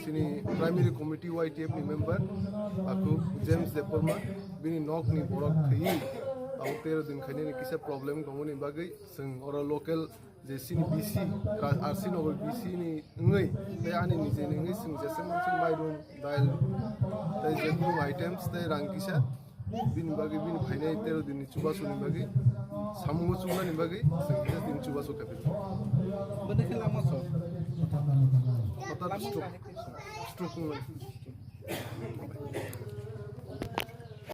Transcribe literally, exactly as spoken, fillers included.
Sini primary committee Y T F ni member aku James Debbarma, bini nok ni borok thwi abo tero din khainani kisa problem tongmani bagwi chwng oro local je sini B C, R C Nagar B C ni wngwi tei ani nijeni wngwi chwng jesem mansuk mairum, dail tei je kunu items tei rang kisa bini bagwi bini phainai tero din ni chubachu ni bagwi samungo chuknani bagwi chwng kisa din chubachu khaphilgo. Bwdekhe lama so? Hotat stroke, stroke wngmani.